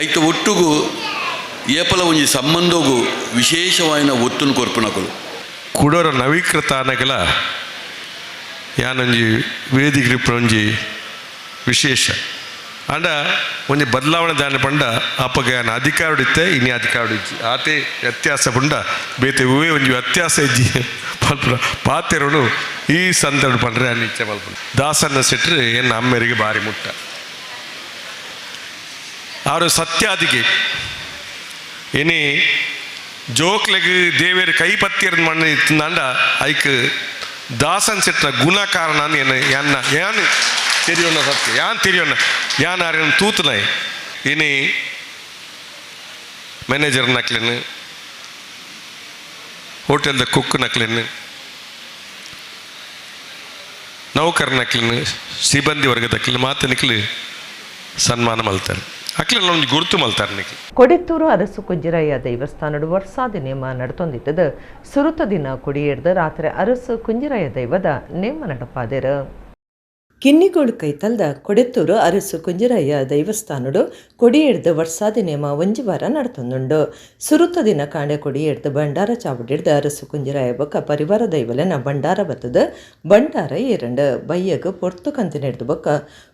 ಐತ ಒಟ್ಟುಗು ಏಪಲ ಒಂಜಿ ಸಂಬಂಧಗೂ ವಿಶೇಷವಾಯಿನ ಒತ್ತುನು ಕೊರ್ಪುನಕುಲು. ಕುಡೋರ ನವೀಕೃತ ಅನಗಲ ಯಾನೊಂಜಿ ವೇದಿಕೆ ಒಂಜಿ ವಿಶೇಷ ಅಂಡ ಒಂಜಿ ಬದಲಾವಣೆ ದಾನ ಪಂಡ ಅಪ್ಪಗ ಯಾನ ಅಧಿಕಾರಡಿತ್ತೆ ಇನಿ ಅಧಿಕಾರಡಿಜ್ಜಿ ಆತೆ ವ್ಯತ್ಯಾಸ ಪಂಡ ಬೇತೆ ಹೂವೇ ಒಂಜಿ ವ್ಯತ್ಯಾಸ ಇಜ್ಜಿ ಪಲ್ಪುನ ಪಾತೆರನು ಈ ಸಂದರ್ಭ ಪಂಡ್ರೆ ಅನ್ನ ಇಚ್ಛೆ ಮಲ್ಪುನ. ದಾಸನ್ನ ಸೆಟ್ರು ಎನ್ನ ಅಮ್ಮೆರಿಗೆ ಭಾರಿ ಮುಟ್ಟ ಅವರು ಸತ್ಯಾದಿಗೆ ಇನಿ ಜೋಕ್ಲೆಗ್ ದೇವೇರು ಕೈ ಪತ್ತಿರ ಮಣ್ಣು ಇತ್ತಂಡ ಐಕ್ ದಾಸನ್ ಸೆಟ್ರ ಗುಣ ಕಾರಣ ಎನ್ನ ಯಾನ್ನ ಯಾನ್ ತೆರಿಯೋಣ ಸತ್ಯ ಯಾನ್ ತೆರಿಯೋಣ ಯಾನ್ ಆರ್ಯನ ತೂತನಾಯ್ ಇನಿ ಮ್ಯಾನೇಜರ್ ನಕ್ಲೆನ್ ಹೋಟೆಲ್ದ ಕುಕ್ ನಕ್ಲೆನ್ ನೌಕರ ನಕ್ಲೆನ್ ಸಿಬ್ಬಂದಿ ವರ್ಗದ ಮಾತು ನಿಕ್ಲು ಸನ್ಮಾನ ಮಲ್ತಾರೆ. ಅಕ್ಲೆನ ಒಂಜಿ ಗುರುತು ಮಲ್ತಾರ ನಿಕ್ಲು. ಕೊಡೆತ್ತೂರು ಅರಸು ಕುಂಜಿರಯ್ಯ ದೇವಸ್ಥಾನಡು ವರ್ಷಾದಿ ನೇಮ ನಡತೊಂದಿತ್ತದ. ಸುರುತ ದಿನ ಕೊಡಿಯೇರ್ದ ರಾತ್ರಿ ಅರಸು ಕುಂಜಿರಯ್ಯ ದೈವದ ನೇಮ ನಡಪಾದೆರು. ಕಿನ್ನಿಗೋಳು ಕೈತಲ್ದ ಕೊಡೆತ್ತೂರು ಅರಸು ಕುಂಜಿರಯ್ಯ ದೈವಸ್ಥಾನಡು ಕೊಡಿಯೇರ್ದ ವರ್ಷಾದಿ ನೇಮ ಒಂಜಿ ವಾರ ನಡತೊಂದುಂಡು. ಸುರುತ ದಿನ ಕಾಂಡೆ ಕೊಡಿಯೇರ್ದ ಭಂಡಾರ ಚಾವಡಿಡ್ದ ಅರಸು ಕುಂಜಿರಯ್ಯ ಬೊಕ್ಕ ಪರಿವಾರ ದೈವಲೆನ ಭಂಡಾರ ಬತ್ತದ ಭಂಡಾರ ಏರಂಡು. ಬಯ್ಯಗ್ ಪೊರ್ತು ಕಂತಿನೆಡ್ದು ಬೊಕ್ಕ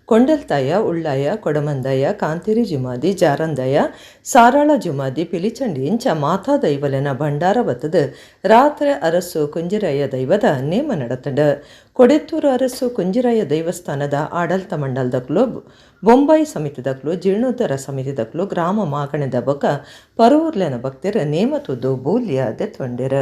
ಕೊಂಡಲ್ತಾಯ, ಉಳ್ಳಾಯ, ಕೊಡಮಂದಾಯ, ಕಾಂತೇರಿ ಜುಮಾದಿ, ಜಾರಂದಾಯ, ಸಾರಾಳ ಜುಮಾದಿ, ಪಿಲಿಚಂಡಿ ಇಂಚ ಮಾತಾ ದೈವಲೆನ ಭಂಡಾರ ಬತ್ತದ ರಾತ್ರಿ ಅರಸು ಕುಂಜಿರಯ್ಯ ದೈವದ ನೇಮ ನಡತಂಡು. ಕೊಡೆತ್ತೂರು ಅರಸು ಕುಂಜಿರಯ್ಯ ದೇವಸ್ಥಾನದ ಆಡಳಿತ ಮಂಡಲದಕ್ಲು, ಬೊಂಬಾಯಿ ಸಮಿತಿದಕ್ಲು, ಜೀರ್ಣೋದ್ಧಾರ ಸಮಿತಿದಕ್ಲು, ಗ್ರಾಮ ಮಾಗಣದ ಬೊಕ್ಕ ಪರವೂರ್ಲೆನ ಭಕ್ತರ ನೇಮ ತುದು ಬೂಲ್ಯ ದೆತ್ವಂಡಿರ.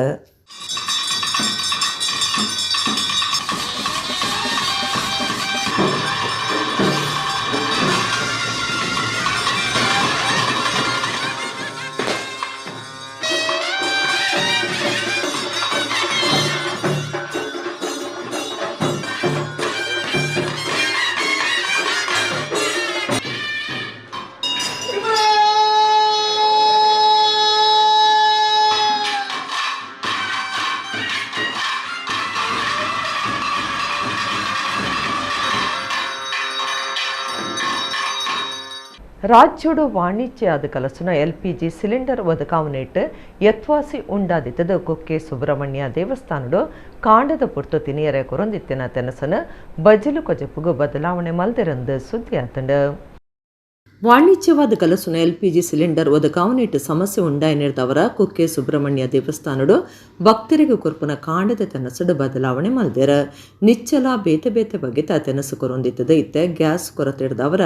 ರಾಜ್ಯಡು ವಾಣಿಜ್ಯ ಆದ ಕಲಸುನ ಎಲ್ಪಿಜಿ ಸಿಲಿಂಡರ್ ಒದಕಾವನೇಟ್ ಯತ್ವಾಸಿ ಉಂಡಾದಿತ್ತದ ಕುಕ್ಕೆ ಸುಬ್ರಹ್ಮಣ್ಯ ದೇವಸ್ಥಾನಡು ಕಾಂಡದ ಪುರ್ತು ತಿನಿಯರೆ ಕೊರೊಂದಿತ್ತಿನ ತೆನಸನ ಬಜಲು ಕೊಜಪುಗು ಬದಲಾವಣೆ ಮಲ್ದಿರಂದು ಸುದ್ದಿ ಆತಂಡು. ವಾಣಿಜ್ಯವಾದ ಕಲಸುನ ಎಲ್ಪಿಜಿ ಸಿಲಿಂಡರ್ ಒದಕಾವನೇಟ್ ಸಮಸ್ಯೆ ಉಂಡಾಯಿನಿರ್ದವರ ಕುಕ್ಕೆ ಸುಬ್ರಹ್ಮಣ್ಯ ದೇವಸ್ಥಾನಡು ಭಕ್ತರಿಗೆ ಕೊರ್ಪುನ ಕಾಂಡದ ತೆನಸುಡು ಬದಲಾವಣೆ ಮಲ್ದೆರ. ನಿಚ್ಚಲ ಬೇತೆ ಬೇತೆ ಬಗೆತ ತೆನಸು ಕೊರೊಂದಿತ್ತದ. ಇತ್ತೆ ಗ್ಯಾಸ್ ಕೊರತಿಡ್ದವರ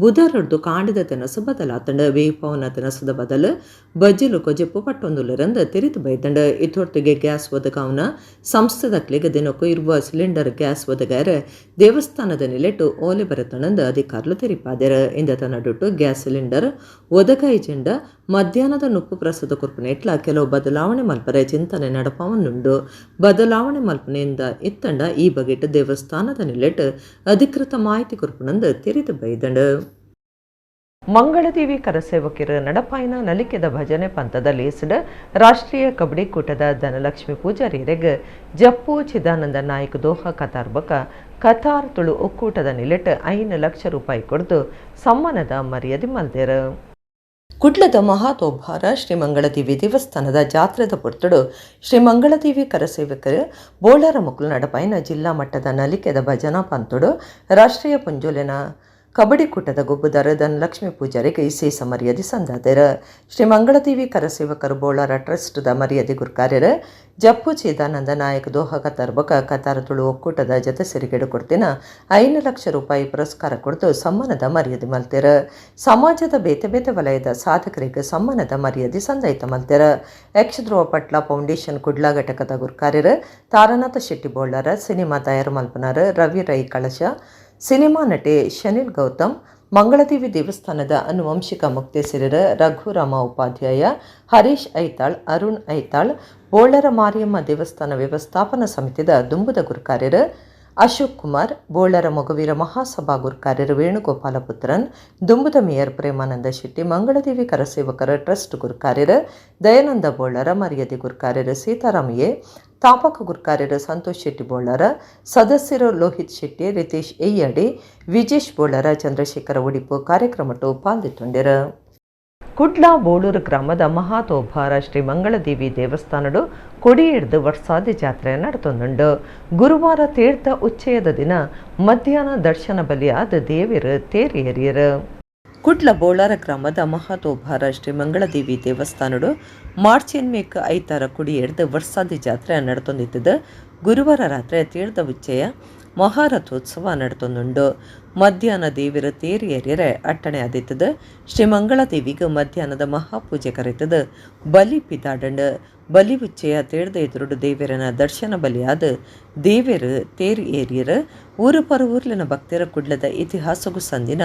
ಬುಧರಡ್ದು ಕಾಂಡದ ತೆನಸು ಬದಲಾತಂಡು. ಬೇಪವನ ತೆನಸದ ಬದಲು ಬಜ್ಜಿಲು ಕೊಜೆಪ್ಪು ಪಟ್ಟೊಂದುಲರಂದು ತೆರಿದು ಬೈದಂಡು. ಇತ್ತೊಟ್ಟಿಗೆ ಗ್ಯಾಸ್ ಒದಗಾವನ ಸಂಸ್ಥೆದಕ್ಲಿಗೆ ದಿನಕ್ಕೂ ಇರುವ ಸಿಲಿಂಡರ್ ಗ್ಯಾಸ್ ಒದಗಾರ ದೇವಸ್ಥಾನದ ನಿಲೆಟು ಓಲೆ ಬರತಣಂದು ಅಧಿಕಾರಿಗಳು ತೆರಿಪಾದೆರ. ಇಂದ ನಡುಟು ಗ್ಯಾಸ್ ಸಿಲಿಂಡರ್ ಒದಗಾಯಿ ಚೆಂಡ ಮಧ್ಯಾಹ್ನದ ನುಪ್ಪು ಪ್ರಸಾದ ಕೊರ್ಪುನ ಇಟ್ಲ ಕೆಲವು ಬದಲಾವಣೆ ಮಲ್ಪರೆ ಚಿಂತನೆ ನಡಪವನ್ನುಂಡು. ಬದಲಾವಣೆ ಮಲ್ಪನೆಯಿಂದ ಇತ್ತಂಡ ಈ ಬಗೆಟ್ ದೇವಸ್ಥಾನದ ನಿಲೆಟ್ ಅಧಿಕೃತ ಮಾಹಿತಿ ಕೊರ್ಪುನಂದು ತೆರಿದು ಬೈದಂಡು. ಮಂಗಳದೇವಿ ಕರಸೇವಕಿರ ನಡಪಾಯಿನ ನಲಿಕೆದ ಭಜನೆ ಪಂಥದ ಲೇಸ್ಡ್ ರಾಷ್ಟ್ರೀಯ ಕಬಡ್ಡಿ ಕೂಟದ ಧನಲಕ್ಷ್ಮಿ ಪೂಜಾರಿಯರಿಗೆ ಜಪ್ಪು ಚಿದಾನಂದ ನಾಯ್ಕ ದೋಹಾ ಕತಾರ್ ಬಕ ಕತಾರ್ ತುಳು ಒಕ್ಕೂಟದ ನಿಲೆಟ್ 5 ಲಕ್ಷ ರೂಪಾಯಿ ಕೊಡ್ದು ಸಮ್ಮಾನದ ಮರ್ಯಾದೆ ಮಲ್ದೇರು. ಕುಡ್ಲದ ಮಹಾತೋಭಾರ ಶ್ರೀ ಮಂಗಳದೇವಿ ದೇವಸ್ಥಾನದ ಜಾತ್ರೆದ ಪೊರ್ತುಡು ಶ್ರೀ ಮಂಗಳದೇವಿ ಕರಸೇವಕರು ಬೋಳಾರ ಮುಕ್ಲು ನಡಪಾಯಿನ ಜಿಲ್ಲಾ ಮಟ್ಟದ ನಲಿಕೆದ ಭಜನಾ ಪಂಥುಡು ರಾಷ್ಟ್ರೀಯ ಪುಂಜೋಲೆನ ಕಬಡ್ಡಿ ಕೂಟದ ಗೊಬ್ಬುದಾರ ಧನಲಕ್ಷ್ಮಿ ಪೂಜಾರಿಗೆ ಇಸೇಸ ಮರ್ಯಾದೆ ಸಂದಾದೆರ. ಶ್ರೀ ಮಂಗಳದೇವಿ ಕರಸೇವಕರು ಬೋಳಾರ ಟ್ರಸ್ಟ್ದ ಮರ್ಯಾದೆ ಗುರ್ಕಾರ್ಯರ ಜಪ್ಪು ಚಿದಾನಂದ ನಾಯಕ್ ದೋಹ ಕತಾರ್ ಬೊಕ ಕತಾರ ತುಳು ಒಕ್ಕೂಟದ ಜತೆ ಸಿರಿಗೆಡು ಕೊಡ್ತಿನ 5 ಲಕ್ಷ ರೂಪಾಯಿ ಪುರಸ್ಕಾರ ಕೊಡ್ದು ಸಮ್ಮಾನದ ಮರ್ಯಾದೆ ಮಲ್ತೆರ. ಸಮಾಜದ ಬೇತೆ ಬೇತೆ ವಲಯದ ಸಾಧಕರಿಗೆ ಸಮ್ಮಾನದ ಮರ್ಯಾದೆ ಸಂದಾಯಿತ ಮಲ್ತೆರ. ಯಕ್ಷಧ್ರುವ ಪಟ್ಲ ಫೌಂಡೇಶನ್ ಕುಡ್ಲ ಘಟಕದ ಗುರ್ಕಾರ್ಯರ ತಾರನಾಥ ಶೆಟ್ಟಿ ಬೋಳಾರ, ಸಿನಿಮಾ ತಯಾರು ಮಲ್ಪನಾರ ರವಿ ರೈ ಕಳಶ, ಸಿನಿಮಾ ನಟೆ ಶನಿಲ್ ಗೌತಮ್, ಮಂಗಳದೇವಿ ದೇವಸ್ಥಾನದ ಅನುವಂಶಿಕ ಮುಕ್ತೇಸರರ ರಘುರಾಮ ಉಪಾಧ್ಯಾಯ, ಹರೀಶ್ ಐತಾಳ್, ಅರುಣ್ ಐತಾಳ್, ಬೋಳರ ಮಾರಿಯಮ್ಮ ದೇವಸ್ಥಾನ ವ್ಯವಸ್ಥಾಪನಾ ಸಮಿತಿದ ದುಂಬುದ ಗುರುಕಾರ್ಯರ ಅಶೋಕ್ ಕುಮಾರ್, ಬೋಳರ ಮೊಗವೀರ ಮಹಾಸಭಾ ಗುರುಕಾರ್ಯರು ವೇಣುಗೋಪಾಲ ಪುತ್ರನ್, ದುಂಬುದ ಮೇಯರ್ ಪ್ರೇಮಾನಂದ ಶೆಟ್ಟಿ, ಮಂಗಳದೇವಿ ಕರಸೇವಕರ ಟ್ರಸ್ಟ್ ಗುರುಕಾರ್ಯರ ದಯಾನಂದ ಬೋಳರ, ಮರ್ಯಾದೆ ಗುರುಕಾರ್ಯರ ಸೀತಾರಾಮಯ್ಯ, ತಾಪಕ ಗುರುಕಾರ್ಯರು ಸಂತೋಷ್ ಶೆಟ್ಟಿ ಬೋಳರ, ಸದಸ್ಯರು ಲೋಹಿತ್ ಶೆಟ್ಟಿ, ರಿತೇಶ್ ಎಯ್ಯಾಡಿ, ವಿಜೇಶ್ ಬೋಳರ, ಚಂದ್ರಶೇಖರ ಉಡಿಪು ಕಾರ್ಯಕ್ರಮಟ್ಟು ಪಾಲ್ದಿತ್ತೊಂಡಿರು. ಕುಡ್ಲ ಬೋಳೂರು ಗ್ರಾಮದ ಮಹಾತೋಭಾರ ಶ್ರೀ ಮಂಗಳದೇವಿ ದೇವಸ್ಥಾನಡು ಕೊಡಿ ಹಿಡಿದು ವರ್ಷಾದಿ ಜಾತ್ರೆ ನಡೆತೊಂದುಂಡು. ಗುರುವಾರ ತೀರ್ಥ ಉಚ್ಚಯದ ದಿನ ಮಧ್ಯಾಹ್ನ ದರ್ಶನ ಬಲಿಯಾದ ದೇವಿರು ತೇರಿಯರಿಯರು. ಕುಡ್ಲ ಬೋಳಾರ ಗ್ರಾಮದ ಮಹಾತೋಭಾರ ಶ್ರೀ ಮಂಗಳದೇವಿ ದೇವಸ್ಥಾನಡು ಮಾರ್ಚ್ ಎನ್ಮೇಕ್ 5 ಕುಡಿ ಹಿಡಿದು ವರ್ಷಾದಿ ಜಾತ್ರೆ ನಡೆತೊಂದಿತ್ತದ. ಗುರುವಾರ ರಾತ್ರಿ ತೀರ್ಥ ಉಚ್ಚಯ ಮಹಾರಥೋತ್ಸವ ನಡೆತೊಂದುಂಡು. ಮಧ್ಯಾಹ್ನ ದೇವಿರ ತೇರಿಯರಿಯರೆ ಅಟ್ಟಣೆ ಆದಿತ್ತದ. ಶ್ರೀ ಮಂಗಳದೇವಿಗೆ ಮಧ್ಯಾಹ್ನದ ಮಹಾಪೂಜೆ ಕರೆತದ. ಬಲಿ ಪಿದಾಡಂಡು ಬಲಿ ಉಚ್ಚಯ ತೇರ್ದ ಎದುರುಡು ದೇವಿರನ ದರ್ಶನ ಬಲಿಯಾದ ದೇವಿರು ತೇರಿ ಏರಿಯರ. ಊರು ಪರ ಊರ್ಲಿನ ಭಕ್ತರ ಕುಡ್ಲದ ಇತಿಹಾಸಗೂ ಸಂದಿನ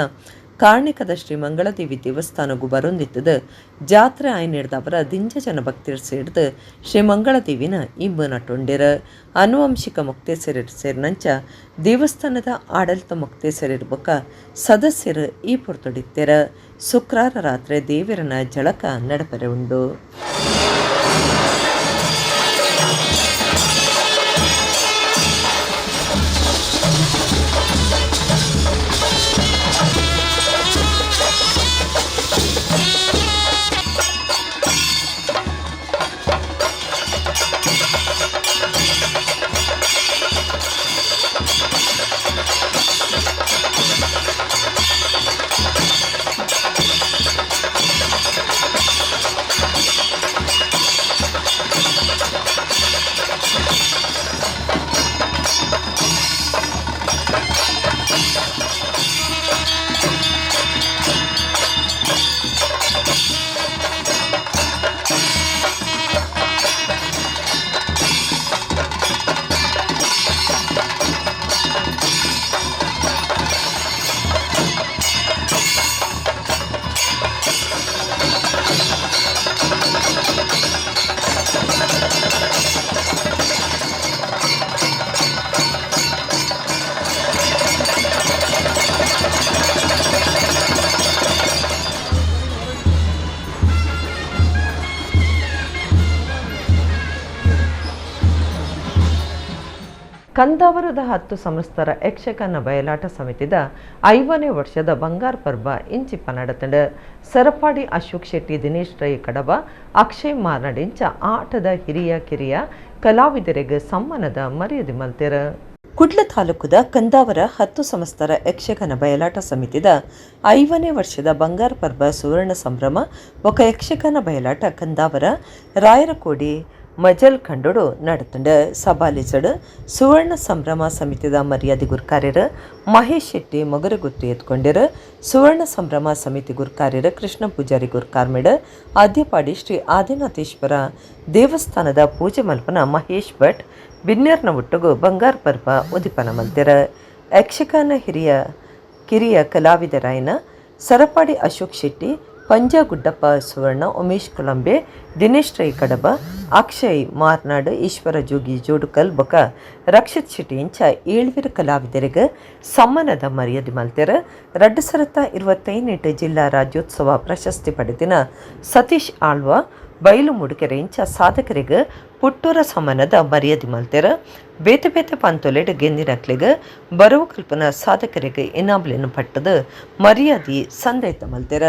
ಕಾರ್ಣಿಕದ ಶ್ರೀ ಮಂಗಳದೇವಿ ದೇವಸ್ಥಾನಗೂ ಬರೊಂದಿತ್ತದ. ಜಾತ್ರೆ ಆಯ್ನಿಡ್ದವರ ದಿಂಜ ಜನ ಭಕ್ತರು ಸೇರ್ದು ಶ್ರೀ ಮಂಗಳದೇವಿನ ಇಂಬು ನಟೊಂಡಿರ. ಅನುವಂಶಿಕ ಮುಕ್ತೇಸರಿರ್ ಸೇರಿನಂಚ ದೇವಸ್ಥಾನದ ಆಡಳಿತ ಮುಕ್ತೇಸರಿರ್ಬೊಕ್ಕ ಸದಸ್ಯರು ಈ ಪೊರ್ತೊಡಿತ್ತೆರ. ಶುಕ್ರಾರ ರಾತ್ರಿ ದೇವರನ ಜಳಕ ನಡಪರೆ ಉಂಡು. ಕಂದಾವರದ 10 ಸಂಸ್ಥರ ಯಕ್ಷಗಾನ ಬಯಲಾಟ ಸಮಿತಿದ 5ನೇ ವರ್ಷದ ಬಂಗಾರ ಪರ್ಬ ಇಂಚಿಪ ನಡತಂಡು. ಸರಪಾಡಿ ಅಶೋಕ್ ಶೆಟ್ಟಿ, ದಿನೇಶ್ ರೈ ಕಡಬ, ಅಕ್ಷಯ್ ಮಾರ್ನಡಿಂಚ ಆಟದ ಹಿರಿಯ ಕಿರಿಯ ಕಲಾವಿದರಿಗೆ ಸಮ್ಮಾನದ ಮರ್ಯಾದೆ ಮಲ್ತೆರ. ಕುಡ್ಲ ತಾಲೂಕುದ ಕಂದಾವರ 10 ಸಂಸ್ಥರ ಯಕ್ಷಗಾನ ಬಯಲಾಟ ಸಮಿತಿದ 5ನೇ ವರ್ಷದ ಬಂಗಾರ ಪರ್ಬ ಸುವರ್ಣ ಸಂಭ್ರಮ ಬೊಕ ಯಕ್ಷಗಾನ ಬಯಲಾಟ ಕಂದಾವರ ರಾಯರಕೋಡಿ ಮಜಲ್ ಖಂಡೋಡು ನಡತಂಡು. ಸಭಾಲಿಸಡು ಸುವರ್ಣ ಸಂಭ್ರಮ ಸಮಿತಿದ ಮರ್ಯಾದೆ ಗುರ್ಕಾರ್ಯರು ಮಹೇಶ್ ಶೆಟ್ಟಿ ಮೊಗರಗುತ್ತು ಎತ್ಕೊಂಡಿರು. ಸುವರ್ಣ ಸಂಭ್ರಮ ಸಮಿತಿ ಗುರ್ಕಾರ್ಯರು ಕೃಷ್ಣ ಪೂಜಾರಿ ಗುರ್ಕಾರ್ಮೆಡ್, ಆದ್ಯಪಾಡಿ ಶ್ರೀ ಆದಿನಾಥೇಶ್ವರ ದೇವಸ್ಥಾನದ ಪೂಜೆ ಮಲ್ಪನ ಮಹೇಶ್ ಭಟ್ ಬಿನ್ನೆರ್ನ ಒಟ್ಟುಗು ಬಂಗಾರ ಪರ್ಬ ಉದಿಪನ ಮಲ್ತೆರ. ಯಕ್ಷಗಾನ ಹಿರಿಯ ಕಿರಿಯ ಕಲಾವಿದರಾಯನ ಸರಪಾಡಿ ಅಶೋಕ್ ಶೆಟ್ಟಿ, ಪಂಜ ಗುಡ್ಡಪ್ಪ ಸುವರ್ಣ, ಉಮೇಶ್ ಕೊಲಂಬೆ, ದಿನೇಶ್ ರೈ ಕಡಬ, ಅಕ್ಷಯ್ ಮಾರ್ನಾಡ್, ಈಶ್ವರ ಜೋಗಿ ಜೋಡುಕಲ್ ಬೊಕ ರಕ್ಷಿತ್ ಶೆಟ್ಟಿ ಇಂಚ ಏಳ್ವಿರ ಕಲಾವಿದರಿಗೆ ಸಮ್ಮಾನದ ಮರ್ಯಾದೆ ಮಲ್ತೆರ. 2025 ಜಿಲ್ಲಾ ರಾಜ್ಯೋತ್ಸವ ಪ್ರಶಸ್ತಿ ಪಡೆದಿನ ಸತೀಶ್ ಆಳ್ವ ಬೈಲು ಮುಡುಕೆರೆ ಇಂಚ ಸಾಧಕರಿಗೆ ಪುಟ್ಟೂರ ಸಮ್ಮಾನದ ಮರ್ಯಾದೆ ಮಲ್ತೆರ. ಬೇತೆ ಬೇತೆ ಪಂತೊಲೆಡ್ ಗೆಂದಿನಕ್ಲೆಗ್ ಬರವು ಕಲ್ಪನ ಸಾಧಕರಿಗೆ ಇನಾಮ್ಲೆನ್ ಪಟ್ಟದ ಮರ್ಯಾದೆ ಸಂದೈತ ಮಲ್ತೆರ.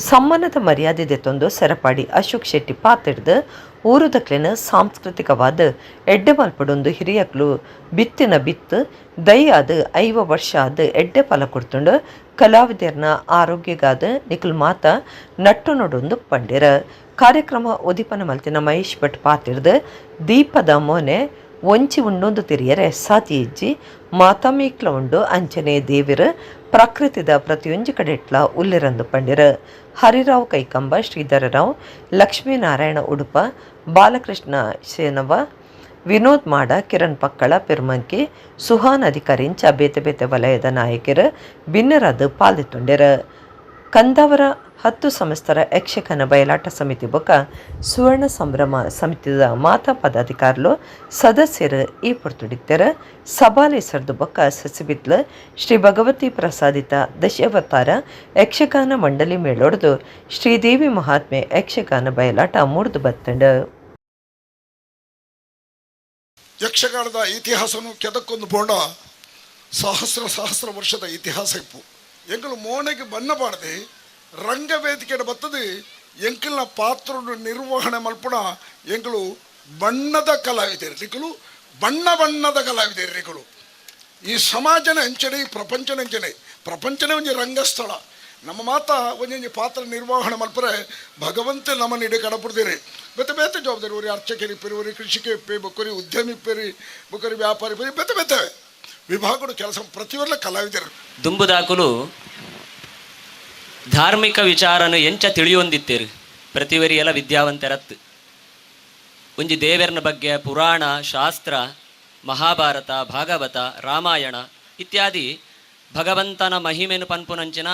ಸಮ್ಮಾನದ ಮರ್ಯಾದೆ ದೆತ್ತೊಂದು ಸರಪಾಡಿ ಅಶೋಕ್ ಶೆಟ್ಟಿ ಪಾತಿಡ್ದು ಊರುದಕ್ಲೆನ ಸಾಂಸ್ಕೃತಿಕವಾದ ಎಡ್ಡೆ ಮಲ್ಪಡೊಂದು ಹಿರಿಯಕ್ಲು ಬಿತ್ತಿನ ಬಿತ್ತು ದಯ್ಯಾದ 50 ವರ್ಷ ಆದ ಎಡ್ಡೆ ಫಲ ಕೊಡ್ತುಂಡು ಕಲಾವಿದರ್ನ ಆರೋಗ್ಯಗಾದ ನಿಖಲ್ ಮಾತ ನಟ್ಟು ನೋಡೊಂದು ಪಂಡಿರ. ಕಾರ್ಯಕ್ರಮ ಉದಿಪನ ಮಲ್ತಿನ ಮಹೇಶ್ ಭಟ್ ಪಾತಿಡ್ದು ದೀಪದ ಮೋನೆ ಒಂಚಿ ಉಂಡೊಂದು ತಿರಿಯರೆ ಸಾತಿ ಇಜ್ಜಿ ಮಾತಾಮೀಕ್ಲ ಉಂಡು ಅಂಚನೆ ದೇವಿರ ಪ್ರಕೃತಿದ ಪ್ರತಿಯೊಂಜಿ ಕಡೆಟ್ಲ ಉಲ್ಲಿರಂದು ಪಂಡಿರ. ಹರಿರಾವ್ ಕೈಕಂಬ, ಶ್ರೀಧರರಾವ್, ಲಕ್ಷ್ಮೀನಾರಾಯಣ ಉಡುಪ, ಬಾಲಕೃಷ್ಣ ಶೇನವ, ವಿನೋದ್ ಮಾಡ, ಕಿರಣ್ ಪಕ್ಕಳ, ಪೆರ್ಮಂಕಿ, ಸುಹಾನ್ ಅಧಿಕಾರಿ ಇಂಚ ಬೇತೆ ಬೇತೆ ವಲಯದ ನಾಯಕರು ಭಿನ್ನರಾದ ಪಾಲ್ದಿತ್ತುಂಡೆರ. ಕಂದಾವರ 10 ಸಂಸ್ಥರ ಯಕ್ಷಗಾನ ಬಯಲಾಟ ಸಮಿತಿ ಬೊಕ ಸುವರ್ಣ ಸಂಭ್ರಮ ಸಮಿತಿದ ಮಾತಾ ಪದಾಧಿಕಾರಿಲು ಸದಸ್ಯರು ಈ ಪೊರ್ತುಡಿತ್ತರ. ಸಭಾಲೆ ಸರ್ದು ಬೊಕ್ಕ ಸಸಿಬಿತ್ಲ ಶ್ರೀ ಭಗವತಿ ಪ್ರಸಾದಿತ ದಶಾವತಾರ ಯಕ್ಷಗಾನ ಮಂಡಳಿ ಮೇಳೊಡೆದು ಶ್ರೀದೇವಿ ಮಹಾತ್ಮೆ ಯಕ್ಷಗಾನ ಬಯಲಾಟ ಮೂಡ್ದು ಬತ್ತಂಡ. ಯಕ್ಷಗಾನದ ಇತಿಹಾಸನು ಕೆದಕ್ಕೊಂದು ಬೋಂಡ ಸಹಸ್ರ ಸಹಸ್ರ ವರ್ಷದ ಇತಿಹಾಸ ಇಪ್ಪು. ಎಂಕಲು ಮೋನೆಗೆ ಬಣ್ಣ ಪಾಡದೆ ರಂಗವೇದಿಕೆ ಬರ್ತದೆ ಎಂಕಲ್ನ ಪಾತ್ರ ನಿರ್ವಹಣೆ ಮಲ್ಪುಣ ಎಂಕಲು ಬಣ್ಣದ ಕಲಾವಿದರು ನಿಕಲು ಬಣ್ಣ ಬಣ್ಣದ ಕಲಾವಿದರು ನಿಕಲು. ಈ ಸಮಾಜನ ಅಂಚನೆ, ಈ ಪ್ರಪಂಚನ ಅಂಚನೆ, ಪ್ರಪಂಚನೇ ಒಂಜಿ ರಂಗಸ್ಥಳ. ನಮ್ಮ ಮಾತ ಒಂಜೊಂಜಿ ಪಾತ್ರ ನಿರ್ವಹಣೆ ಮಲ್ಪರೆ ಭಗವಂತ ನಮ್ಮನ್ನು ಇಡೀ ಕಡಪುಡ್ತೀರಿ. ಬೇತೆ ಬೇತೆ ಜವಾಬ್ದಾರಿ, ಒರಿ ಅರ್ಚಕರಿ ಪೇರಿ, ಒರಿ ಕೃಷಿಕೆ ಪೇ, ಬೊಕ್ಕರಿ ಉದ್ಯಮಿ ಪೇರಿ, ಬೊಕ್ಕರಿ ವ್ಯಾಪಾರಿ ಪೇರಿ, ಬೇತೆ ಬೇತೆ ವಿಭಾಗಗಳು ಕೆಲಸ ಪ್ರತಿಯೊಲ್ಲ ಕಲಾವಿದರು. ದುಂಬುದಾಕುಲು ಧಾರ್ಮಿಕ ವಿಚಾರನು ಎಂಚ ತಿಳಿಯೊಂದಿತ್ತೇರು ಪ್ರತಿವರಿಯಲ ವಿದ್ಯಾವಂತರತ್ತು. ಒಂಜಿ ದೇವರನ ಬಗ್ಗೆ ಪುರಾಣ ಶಾಸ್ತ್ರ ಮಹಾಭಾರತ ಭಾಗವತ ರಾಮಾಯಣ ಇತ್ಯಾದಿ ಭಗವಂತನ ಮಹಿಮೆನು ಪನ್ಪುನಂಚಿನ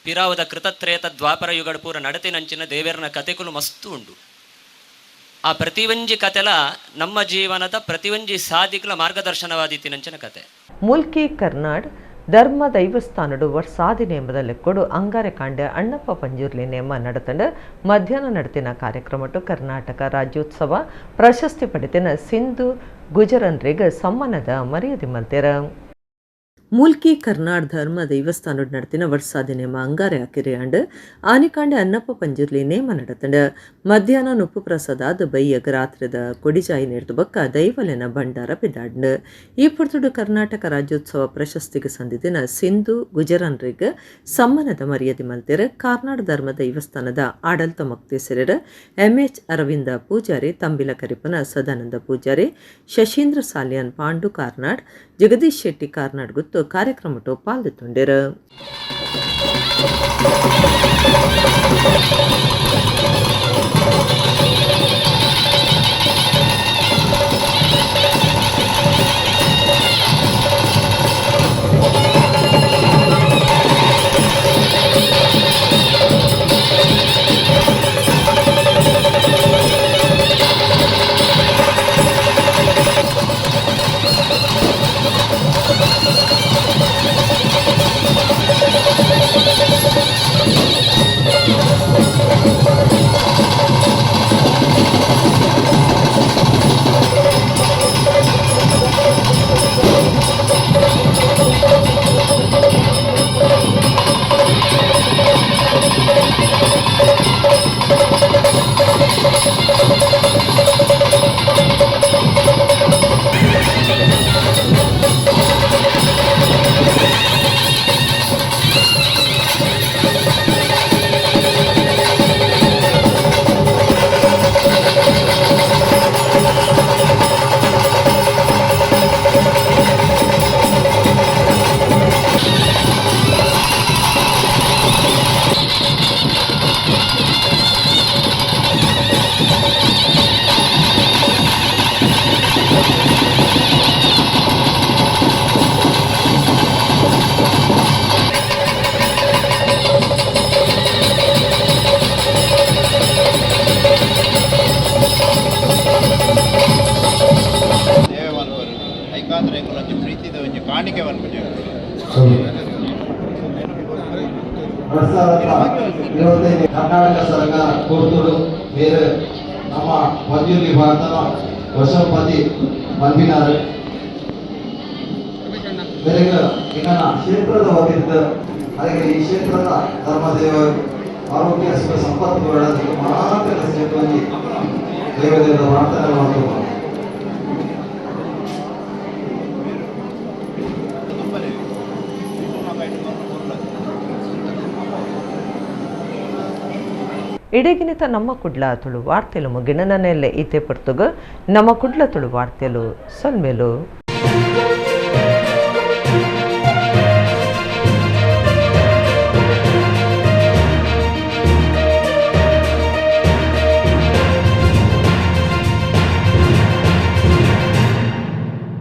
ಪಿರಾವದ ಕೃತತ್ರೇತ ದ್ವಾಪರ ಯುಗಡ ಪೂರ ನಡತಿನಂಚಿನ ದೇವರನ ಕತೆಕುಲು ಮಸ್ತು ಉಂಡು. ಆ ಪ್ರತಿವಂಜಿ ಕತೆಲ ನಮ್ಮ ಜೀವನದ ಪ್ರತಿವಂಜಿ ಸಾಧಿಕಲ ಮಾರ್ಗದರ್ಶನವಾದಿತ್ತಿನಂಚಿನ ಕತೆ. ಮುಲ್ಕಿ ಕರ್ನಾಡ್ ಧರ್ಮ ದೈವಸ್ಥಾನಡು ವರ್ಷಾದಿ ನೇಮದ ಲೆಕ್ಕೊಡು ಅಂಗಾರೆ ಕಾಂಡೆ ಅಣ್ಣಪ್ಪ ಪಂಜುರ್ಲಿ ನೇಮ ನಡತಂಡು ಮಧ್ಯಾಹ್ನ ನಡೆತಿನ ಕಾರ್ಯಕ್ರಮಟ್ಟು ಕರ್ನಾಟಕ ರಾಜ್ಯೋತ್ಸವ ಪ್ರಶಸ್ತಿ ಪಡೆತಿನ ಸಿಂಧು ಗುಜರನ್ರಿಗೆ ಸಮ್ಮಾನದ ಮರ್ಯಾದೆ ಮಲ್ತೆರ. ಮೂಲ್ಕಿ ಕರ್ನಾಡ್ ಧರ್ಮ ದೈವಸ್ಥಾನಡ್ ನಡತಿನ ವರ್ಷಾದಿ ನೇಮ ಅಂಗಾರೆ ಅಕಿರಿಯಾಂಡ್ ಆನಿಕಾಂಡೆ ಅಣ್ಣಪ್ಪ ಪಂಜುರ್ಲಿ ನೇಮ ನಡತಂಡ. ಮಧ್ಯಾಹ್ನ ನುಪ್ಪು ಪ್ರಸಾದಾದ ಬೈಯಗ್ ರಾತ್ರಿದ ಕೊಡಿಜಾಯಿ ನೇರ್ದು ಬೊಕ್ಕ ದೈವಲೆನ ಭಂಡಾರ ಪಿದಾಡ್ಂಡ್. ಈ ಪೊರ್ತುಡು ಕರ್ನಾಟಕ ರಾಜ್ಯೋತ್ಸವ ಪ್ರಶಸ್ತಿಗೆ ಸಂದಿದಿನ ಸಿಂಧು ಗುಜರನ್ರಿಗ್ ಸಮ್ಮಾನದ ಮರ್ಯಾದೆ ಮಲ್ತೆರ್. ಕಾರ್ನಾಡ್ ಧರ್ಮ ದೈವಸ್ಥಾನದ ಆಡಳಿತ ಮೊಕ್ತೇಸರೆರ್ ಎಂಎಚ್ ಅರವಿಂದ ಪೂಜಾರಿ, ತಂಬಿಲ ಕರಿಪನ ಸದಾನಂದ ಪೂಜಾರಿ, ಶಶೀಂದ್ರ ಸಾಲಿಯಾನ್, ಪಾಂಡು ಕಾರ್ನಾಡ್, ಜಗದೀಶ್ ಶೆಟ್ಟಿ ಕಾರ್ನಾಡ್ ಗುತ್ತು ಕಾರ್ಯಕ್ರಮಟು ಪಾಲ್ದಿತ್ತುಂಡೆರು. ಕರ್ನಾಟಕ ಸರ್ಕಾರ ಕೊರ್ತೂರು ಬೇರೆ ನಮ್ಮ ಮಂಜೂರಿ ಭಾರತನ ವರ್ಷಪತಿ ಮಲ್ಪಿನಾರು ಬೇರೆ ಇನ್ನನ್ನ ಕ್ಷೇತ್ರದ ವತಿಯಿಂದ ಹಾಗೆ ಈ ಕ್ಷೇತ್ರದ ಧರ್ಮದೇವ ಆರೋಗ್ಯ ಸುಖ ಸಂಪತ್ತು ಮಾತ್ರ ಸೇರಿಕೊಂಡು ದೇವದೇವರ ಪ್ರಾರ್ಥನೆ ಮಾಡ್ತಾರೆ. ಇಡೀಗಿನಿತ ನಮ್ಮ ಕುಡ್ಲ ತುಳು ವಾರ್ತೆಲು ಮುಗಿನ ನನ್ನೆಲ್ಲ ಈತೆ ಪೊರ್ತುಗು ನಮ್ಮ ಕುಡ್ಲ ತುಳು ವಾರ್ತೆಲು ಸೊಲ್ಮೇಲು.